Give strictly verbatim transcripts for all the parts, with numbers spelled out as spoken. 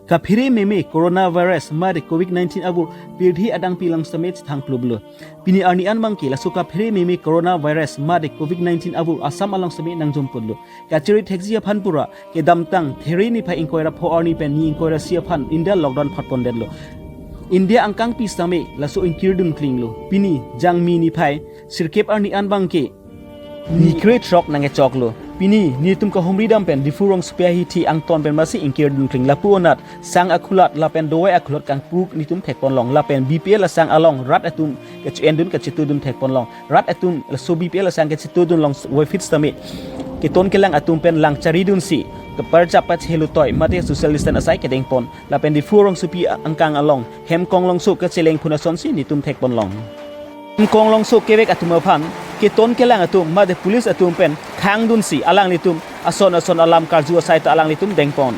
Kaphere meme coronavirus mate covid nineteen abur pirthe adangpi along sitame chethang klublo. Pini arni an abangke laso kaphere meme coronavirus mate covid nineteen abur Assam along sitame nangjom ponlo. Kachere thekji aphan pura kedamtang There niphai ingkoi ra pho arni pen ni ingkoi ra isi aphan India lockdown phatpondetlo. India angkangpi sitame laso ingkirdun klinglo. Pini Jangmi niphai sirkep arni an abangke ni kre throk nangkechoklo. Pini netum kahumridam pen Diphu rongsopi ahithi angton pen masi ingkirdun kling. Lapu anat sang akhulat lapen dovai akhulat kangpu netum thekponlong lapen B P L asang along rat atum keche-endun kachetudun thekponlong. Rat atum laso B P L asang kachetudun along voiphit sitame keton kelang atum pen lang charidunsi kaparjap pachelo toi mate social distance asai kedengpon. Lapen Diphu rongsopi angkang along hem konglongso kachelengphun asonsi netum thekponlong. Hem konglongso kevek atum aphan keton kelang atum mate police atum pen khangdunsi alanglitum ason ason alam karju asai ta alanglitum dengpon.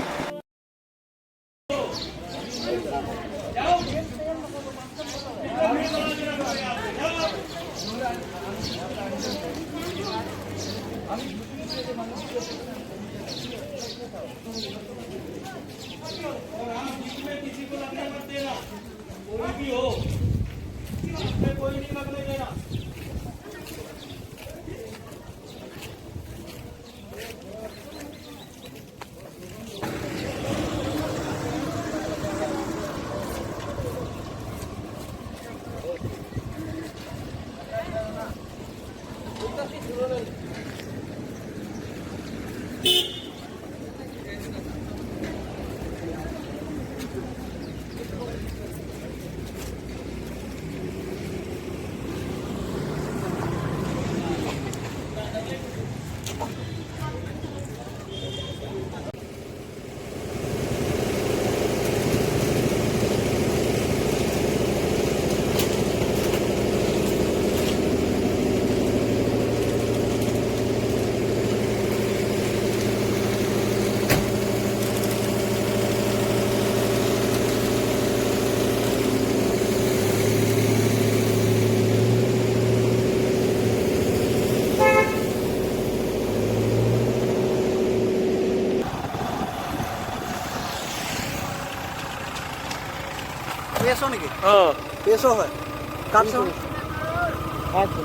পেছো নেকি? অ। পেছো হয়। কাটছো। আচ্ছা।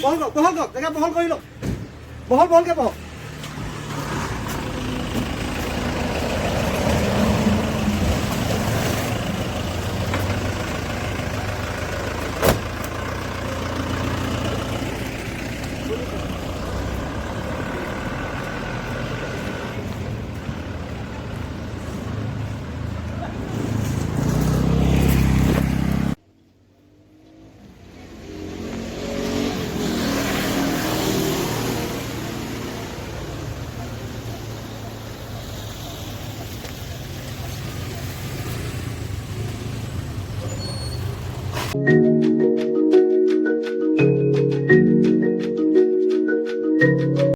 বহল কৰক, বহল কৰক, জেগা বহল কৰি লওক। বহল, বহলকে বহক।